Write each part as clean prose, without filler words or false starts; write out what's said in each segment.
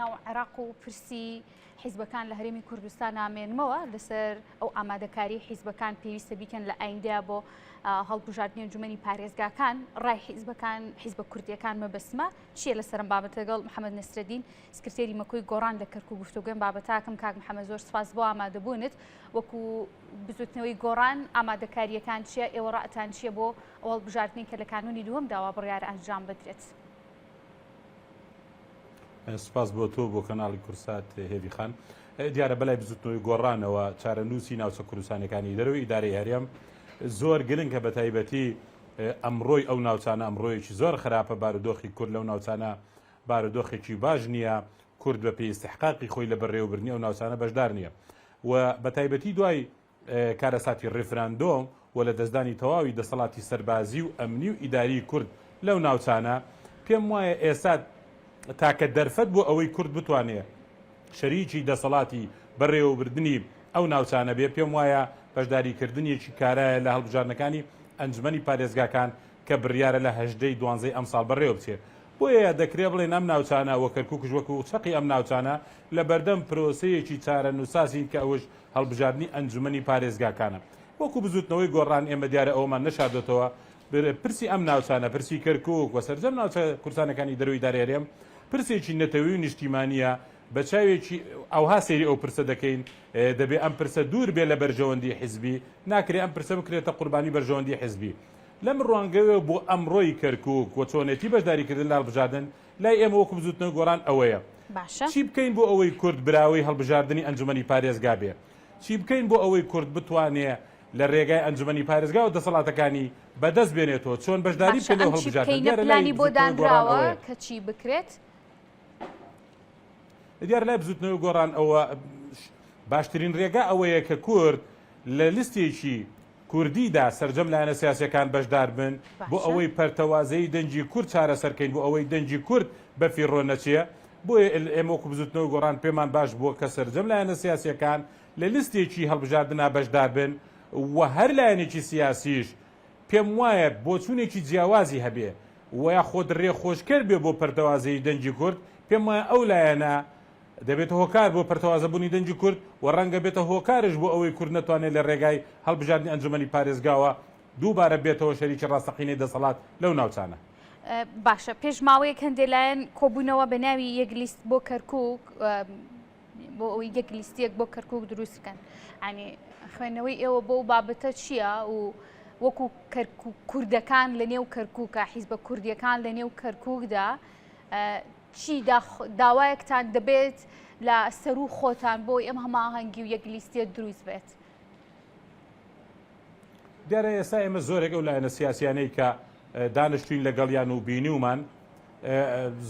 ناو عێراق و پرسی حیزبەکان لە هەرێمی کوردستان نامێنمەوە لەسەر ئەو ئامادەکاری حیزبەکان پێویستە بیکەن لە ئایندەیە بۆ هەڵبژاردنی ئەنجومەنی پارێزگاکان ڕای حیزبەکان حیزبە کوردیەکان مەبەستمە چییە لەسەرم بابەت لەگەڵ محەممەد نەسرەدین سکرتێری مەکۆی گۆڕان لە کەرکوک گفتوگۆم بابەتاکەم کاک محەممەد زۆر سپاس بۆ ئامادەبوونت وەکو بزوتنەوەی گۆڕان ئامادەکاریەکان چییە ئێوە ڕاتان چییە بۆ ئەو هەڵبژاردنی کە لە کانونی دووەم داوا بڕیار ئەنجام بدرێت؟ سپاس بۆ تۆ بۆ کەناڵی کورسات هێڤی خان. دیارە بەلای بزوتنەوەی گۆڕانەوە چارەنووسی ناوچە کوردستانەکانی دەرەوەی ئیدارەی هەرێم زۆر گرنگە بە تایبەتی ئەمڕۆی ئەو ناوچانە ئەمڕۆیەکی زۆر خراپە بارودۆخی کورد لەو ناوچانە بارودۆخێکی باش نییە کورد بە پێی ئیستحقاقی خۆی لە بەڕێوەبردنی ئەو ناوچانە بەشدار نییە و بە تایبەتی دوای کارەساتی ڕیفراندۆم و لەدەستدانی تەواوی دەسەڵاتی سەربازی و ئەمنی و ئیداریی کورد لەو ناوچانە، پێم وایە ئێستا تاکە دەرفەت بۆ ئەوەی کورد بتوانێ شەریکی دەسەڵاتی بەڕێوەبردنی ئەو ناوچانە بێ، پێم وایە بەشداریکردنێکی کارایە لە هەڵبژاردنەکانی ئەنجومەنی پارێزگاکان کە بڕیارە لە 18 ی دوانزەی ئەمساڵ بەڕێوە بچێ. بۆیە دەکرێ بڵێین ئەم ناوچانە و کەرکوکش وەکو چەقی ئەم ناوچانە لەبەردەم پرۆسەیەکی چارەنووسسازین کە ئەوەش هەڵبژاردنی ئەنجومەنی پارێزگاکانە. وەکو بزوتنەوەی گۆڕان ئێمە دیارە ئەوەمان نەشاردۆتەوە پرسی ئەم ناوچانە، پرسی کەرکوک و سەرجەم ناوچە کوردستانەکانی دەرەوەی ئیدارەی هەرێم پرسێکی نەتەوەیی و نیشتیمانییە، بە چاوێکی ئەوها سەیری ئەو پرسە دەکەین، دەبێ ئەم پرسە دوور بێ لە بەرژەوەندی حزبی، ناکرێ ئەم پرسە بکرێتە قوربانی بەرژەوەندی حزبی. لەم ڕوانگەوە بۆ ئەمڕۆی کەرکوک و چۆنێتی بەشداریکردن لە هەڵبژاردن لای ئێمە وەکو بزوتنەوەی گۆڕان ئەوەیە باشە. چی بکەین بۆ ئەوەی کورد براوەی هەڵبژاردنی ئەنجومەنی پارێزگا بێ؟ چی بکەین بۆ ئەوەی کورد بتوانێ لە رێگای ئەنجومەنی پارێزگاوە دەسەڵاتەکانی بە دەست بێنێتەوە؟ چۆن بەشداری باشە بکەین لەو ئەم چی هەڵبژاردنە؟ بکەینە دیارە لای پلانی بۆ بزوتنەوەی گۆڕان دانراوە ئەوەیە. کە چی بکرێت؟ دیارە لای بزوتنەوەی گۆڕان ئەوە باشترین رێگا ئەوەیە کە کورد لە لیستێکی کوردیدا سەرجەم لایەنە سیاسیەکان بەشدار بن بۆ باشە. ئەوەی پەرتەوازەیی دەنگی کورد چارەسەر کەین بۆ ئەوەی دەنگی کورد بەفیڕۆ نەچێ بۆیە ئێمە وەکو بزوتنەوەی گۆڕان پێمان باش بووە کە سەرجەم لایەنە سیاسیەکان لە لیستێکی هەڵبژاردنا بەشدار بن و هەر لایەنێکی سیاسیش پێم وایە بۆچونێکی جیاوازی هەبێ و یاخۆد رێخۆشکەر بێ بۆ پەرتەوازەیی دەنگی کورد پێم وایە ئەو لایەنە دەبێتە هۆکار بۆ پەرتەوازەبوونی دەنگی کورد و ڕەنگە بێتە هۆکارش بۆ ئەوەی کورد نەتوانێت لە ڕێگای هەڵبژاردنی ئەنجومەنی پارێزگاوە دووبارە بێتەوە شەریکی ڕاستەقینەی دەسەڵات لەو ناوچانە. باشە پێش ماوەیەک هەندێ لایەن کۆبوونەوە بە ناوی یەک لیست بۆ کەرکوک بۆ ئەوەی یەک لیستیەک بۆ کەرکوک دروست بکەن ینی خوێندنەوەی ئێوە بۆ بابەتە چییە و وەکو کەرکوک کوردەکان لە نێو کەرکووکە حیزبە کوردیەکان لە نێو کەرکوکدا چی داوایەکتان دەبێت لە سەروو خۆتان بۆی ئەم هەماهەنگی و یەک لیستیە دروست بێت؟ دیارە ئێستا ئێمە زۆرێک ئەو لایەنە سیاسیانەی کە دانیشتوین لەگەڵیان و بینیومان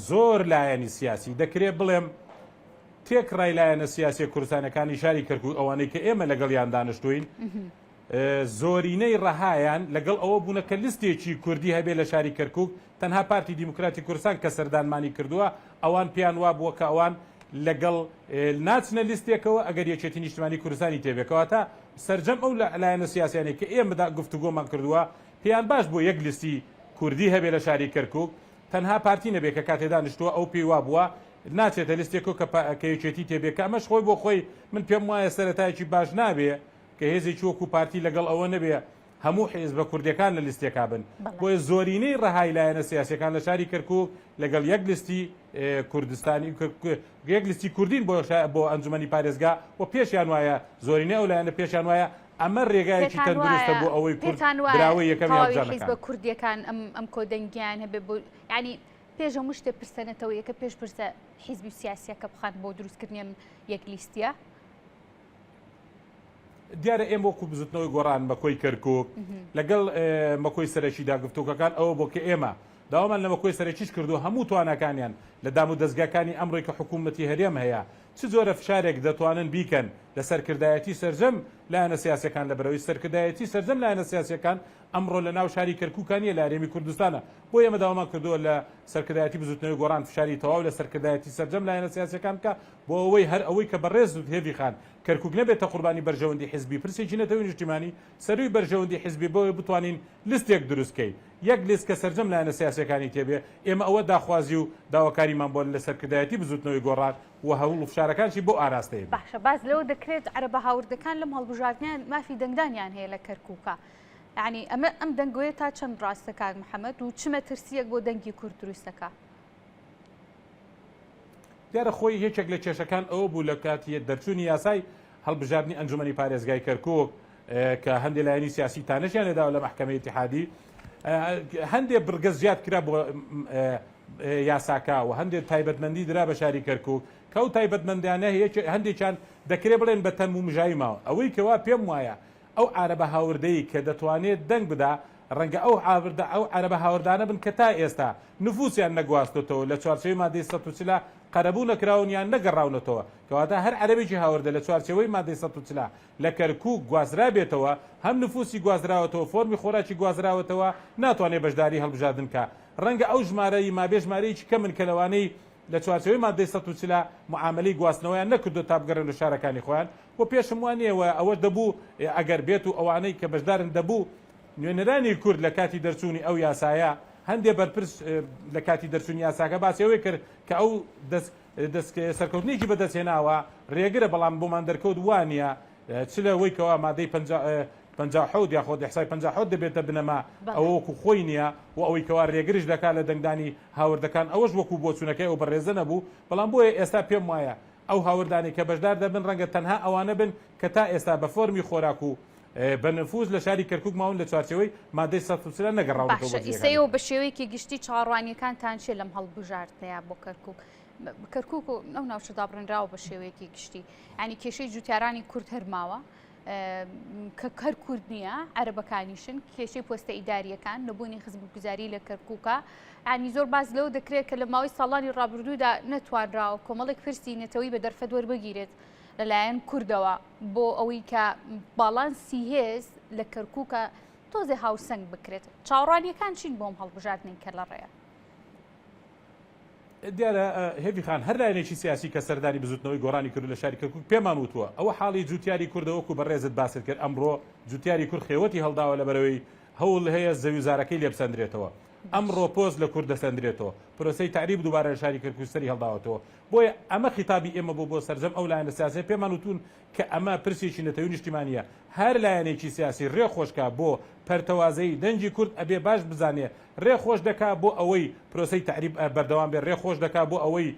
زۆر لایەنی سیاسی دەکرێت بڵێم تێکڕای لایەنە سیاسیە کوردستانەکانی شاری کەرکوک ئەوانەی کە ئێمە لەگەڵیان دانیشتوین زۆرینەی ڕەهایان لەگەڵ ئەوە بوونە کە لستێکی کوردی هەبێ لە شاری کەرکوک، تەنها پارتی دیموکراتی کوردستان کە سەردانمانی کردووە ئەوان پێیان وابووە کە ئەوان لەگەڵ ناچنە لیستێکەوە ئەگەر یەکێتی نیشتمانی کوردستانی تێبێ کەواتە سەرجەم ئەو لایەنە سیاسیانەی کە ئێمە گفتوگۆمان کردووە پێیان باش بووە یەک لیستی کوردی هەبێ لە شاری کەرکوک تەنها پارتی نەبێ کە کاتێ دانیشتووە ئەو پێی وابووە ناچێتە لیستێکەوە کە یەکێتی تێبێ کە ئەمەش خۆی بۆ خۆی من پێم وایە سەرەتایەکی باش نابێ کە هێزێکی وەکو پارتی لەگەڵ ئەوە نەبێ هەموو حیزبە کوردیەکان لە لیستێکا بن بۆیە زۆرینەی ڕەهای لایەنە سیاسیەکان لە شاری کەرکوک لەگەڵ یەک لیستی کوردستانی یەک لیستی کوردین بۆ بۆ ئەنجومەنی پارێزگا و پێشیان وایە زۆرینەی ئەو لایەنە پێشیان وایە ئەمە ڕێگایەکی تەندروستە بۆ ئەوەی کورد براوەی یەکەمی هەڵبژاردنەکان حیزبە کوردیەکان ئەم ئەم کۆدەنگیان هەبێ بۆ یعنی پێش هەموو شتێ پرسە نەتەوەیەکە پێش پرسە حیزبی و سیاسیەکە بخەن بۆ دروستکردنی ئەم یەک لیستیە دیارە ئێمە وەکو بزوتنەوەی گۆڕان مەکۆی کەرکوک لەگەڵ مەکۆی سەرەکیدا گفتوگۆکان ئەوە بۆ کە ئێمە داوامان لە مەکۆی سەرەکیش کردو هەموو تواناکانیان لە دام و دەزگاکانی ئەمڕۆی کە حکوومەتی هەرێم هەیە چ جۆرە فشارێک دەتوانن بیکەن لە سەرکردایەتی سەرجەم لایەنە سیاسەکان لە بەرەوەی سەرکردایەتی سەرجەم لایەنە سیاسەکان ئەمڕۆ لە ناو شاری کەرکوکا نیە لە هەرێمی کوردستانە بۆ ئێمە داوامان کردووە لە سەرکردایەتی بزوتنەوەی گۆڕان فشاری تەواو لە سەرکردایەتی سەرجەم لایەنە سیاسەکان بکە بۆ ئەوەی هەر ئەوەی کە بەڕێز هێڤی خان کەرکوک نەبێتە قوربانی بەرژەوەندی حزبی، پرسێکی نەتەوەی نیشتیمانی سەرووی بەرژەوەندی حزبی بۆیە بتوانین لیستێک دروست کەین یەک لیست کە سەرجەم لایەنە سیاسیەکانی تێبێ، ئێمە ئەوە داخوازی و داواکاری. کاریمان بۆ لە سەرکردایەتی بزوتنەوەی گۆڕان و هەوڵ و فشارەکانشی بەو ئاراستەیە بێ. باشە باس لەوە دەکرێت عەرەبە هاوردەکان لەم هەڵبژاردنە مافی دەنگدانیان هەیە لە کەرکوکا یانی ئەمە ئەم دەنگۆیە تا چەند ڕاستە کاک محەمەد و چ مەترسییەک بۆ دەنگی کورد دروست دەکا؟ دیارە خۆی یەکێک لە کێشەکان ئەوە بوو لە کاتی دەرچوونی یاسای هەڵبژاردنی ئەنجومەنی پارێزگای کەرکوک کە هەندێک لایەنی سیاسی تانەشیان لێداوە لە مەحکەمەی ئیتیحادی هەندێک بڕگە زیاد کرا بۆ یاساکە و هەندێک تایبەتمەندی درا بە شاری کەرکوک کە ئەو تایبەتمەندیانە هەندێکیان دەکرێ بڵێن بە تەم و مژاوی ماوە ئەوەی کەوا پێم وایە ئەو عارەبە هاوردەی کە دەتوانێت دەنگ بدا ڕەنگە ئەو عاوردە ئەو عەرەبە هاوردانە بن کە تا ئێستا نفوسیان نەگواستۆتەوە لە چوارچێوەی مادەی 140 قەرەبوو نەکراون یان نەگەڕاونەتەوە کەواتە هەر عەرەبێکی هاوردە لە چوارچێوەی مادەی 140 لە کەرکوک گوازرابێتەوە هەم نفوسی گوازراوەتەوە فۆرمی خۆراکی گوازراوەتەوە ناتوانێت بەشداری هەڵبژاردن کا ڕەنگە ئەو ژمارە ی مابێ ژمارەیەکی کەمن کە لەوانەی لە چوارچێوەی مادەی 140 معامەلەی گواستنەوەیان نەکردووە تا بگەڕێنەوە شارەکانی خۆیان و پێشم وا نییە و ئەوەش دەبوو ئەگەر بێت و ئەوانەی کە بەشدارن دەبوو نوێنەرانی کورد لە کاتی دەرچوونی ئەو یاسایە هەندێ بەرپرس لە کاتی دەرچوونی یاساکە باسی ئەوەی کرد کە ئەو دەست دەست سەرکەوتنێکی بەدەست هێناوە ڕێگرە بەڵام بۆمان دەرکەوت وانە چ لەوەی کەوا مادەی 57 یاخۆ ئیحسای 57 دەبێتە بنەما ئەوە وەکو خۆی نییە و ئەوەی کەوا ڕێگرش دەکات لە دەنگدانی هاوردەکان ئەوەش وەکو بۆچوونەکەی ئەو بەڕێزە نەبوو بەڵام بۆیە ئێستا پێم وایە ئەو هاوردانەی کە بەشدار دەبن ڕەنگە تەنها ئەوانە بن کە تا ئێستا بە فۆرمی خۆراک و بە نفوز لە شاری کەرکوک ماون لە چوارچێوەی مادەی 140 نەگەڕاونەتەوە باشە بۆ ئیسە جێگەکانی ئێوە خۆیان. بە شێوەیەکی گشتی چاوەڕوانییەکانتان چییە لەم هەڵبژاردنەیە بۆ کەرکوک؟ کەرکوک و ئەو ناوچە دابڕێنراوە بە شێوەیەکی گشتی یانی کێشەی جوتیارانی کورد هەر ماوە کە هەر کورد نییە عەرەبەکانیشن کێشەی پۆستە ئیداریەکان نەبوونی خزمەتگوزاری لە کەرکووکە ینی زۆر باز لەوە دەکرێت کە لە ماوەی ساڵانی ڕابردوودا نەتوانراوە کۆمەڵێک پرسی نەتەوەی بە دەرفەت وەربگیرێت لەلایەن کوردەوە بۆ ئەوەی کە باڵانسی هێز لە کەرکووکە تۆزێ هاوسەنگ بکرێت چاوەڕوانیەکان چین بۆم هەڵبژاردنی کە لە ڕێیە؟ دیارە هێڤی خان هەر لایەنێکی سیاسی کە سەردانی بزوتنەوەی گۆڕانی کردو لە شاری کەرکوک پێمان وتووە ئەوە حاڵی جوتیاری کوردە وەکو بەڕێزت باست کرد ئەمڕۆ جوتیاری کورد خێوەتی هەڵداوە لەبەرئەوەی هەوڵ هەیە زەوی زارەکەی لێ بسەندرێتەوە ئەمڕۆ پۆست لە کورد دەسەندرێتەوە پرۆسەی تەعریب دووبارە لە شاری کەرکوک سەری هەڵداوەتەوە بۆیە ئەمە خیتابی ئێمە بوو بۆ سەرجەم ئەو لایەنە سیاسیە پێمان وتوون کە ئەمە پرسێکی نەتەوی نیشتیمانیە هەر لایەنێکی سیاسی ڕێ خۆشکا بۆ پەرتەوازەیی دەنگی کورد ئەبێ باش بزانێ ڕێ خۆش دەکا بۆ ئەوەی پرۆسەی تەعریب بەردەوام بێ، ڕێ خۆش دەکا بۆ ئەوەی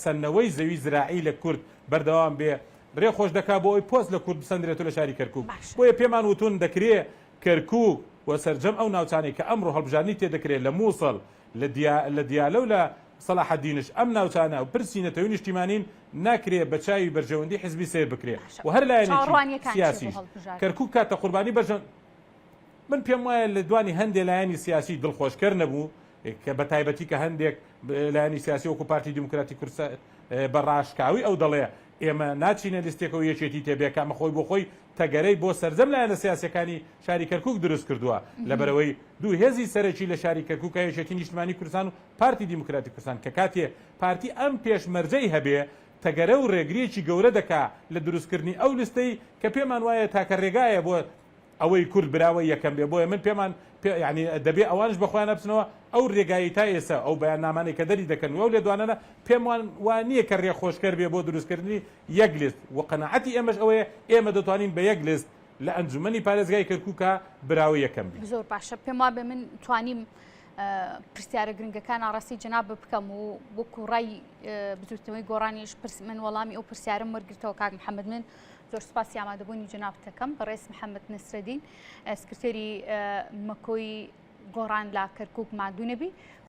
سەندنەوەی زەوی زراعی لە کورد بەردەوام بێ، ڕێ خۆش دەکا بۆ ئەوەی پۆست لە کورد بسەندرێتەوە لە شاری کەرکوک. باشە. بۆیە پێمان وتوون دەکرێ کەرکوک و سەرجەم ئەو ناوچانەی کە ئەمڕۆ هەڵبژاردنی تێ دەکرێ لە موسڵ، لە دیا لە دیالە و لە سەلاحەدینش ئەم ناوچانە پرسی نەتەوەی نیشتیمانین ناکرێ بە چاوی بەرژەوەندی حزبی سەیر بکرێ باشە. و هەر لایەنێکی چاوەڕوانییەکان چییە بۆ سیاسیش هەڵبژاردن؟ کەرکوک بکاتە قوربانی بەرژەوەندی من پێم وایە لێدوانی هەندێ لایەنی سیاسی دڵخۆشکەر نەبوو کە بە تایبەتی کە هەندێک لایەنی سیاسی وەکو پارتی دیموکراتی کوردستان بە ڕاشکاوی ئەو دەڵێ ئێمە ناچینە لیستێکەوە یەکێتی تێبێ کە ئەمە خۆی بۆ خۆی تەگەرەی بۆ سەرجەم لایەنە سیاسیەکانی شاری کەرکوک دروست کردووە لەبەرئەوەی دوو هێزی سەرەکی لە شاری کەرکوکە یەکێتی نیشتمانی کوردستان و پارتی دیموکراتی کوردستان کە کاتێ پارتی ئەم پێشمەرجەی هەبێ تەگەرە و ڕێگریەکی گەورە دەکا لە دروستکردنی ئەو لیستەی کە پێمان وایە تاکە ڕێگایە بۆ ئەوەی کورد براوەی یەکەم بێ بۆیە من پێمان پێ یانی دەبێ ئەوانش بە خۆیانا بچنەوە ئەو رێگایەی تا ئێستا ئەو بەیاننامانەی کە دەری دەکەن و ئەو لێدوانانە پێم وان وا نییە کە رێ خۆشکەر بێ بۆ دروستکردنی یەک لیست و قەناعەتی ئێمەش ئەوەیە ئێمە دەتوانین بە یەک لیست لە ئەنجومەنی پارێزگای کەرکوکا براوەی یەکەم بین. زۆر باشە پێم وابێ من توانیم پرسیارە گرنگەکان ئاڕاستەی جەنابت بکەم و وەکو ڕای بزوتنەوەی گۆڕانیش پرس من وەڵامی ئەو پرسیارم وەرگرتەوە کاک محەممەد من زۆر سپاسی ئامادەبوونی جەنابت دەکەم بەڕێز محەممەد نەسرەدین سکرتێری مەکۆی گۆڕان لە کەرکک مادوو نەبی.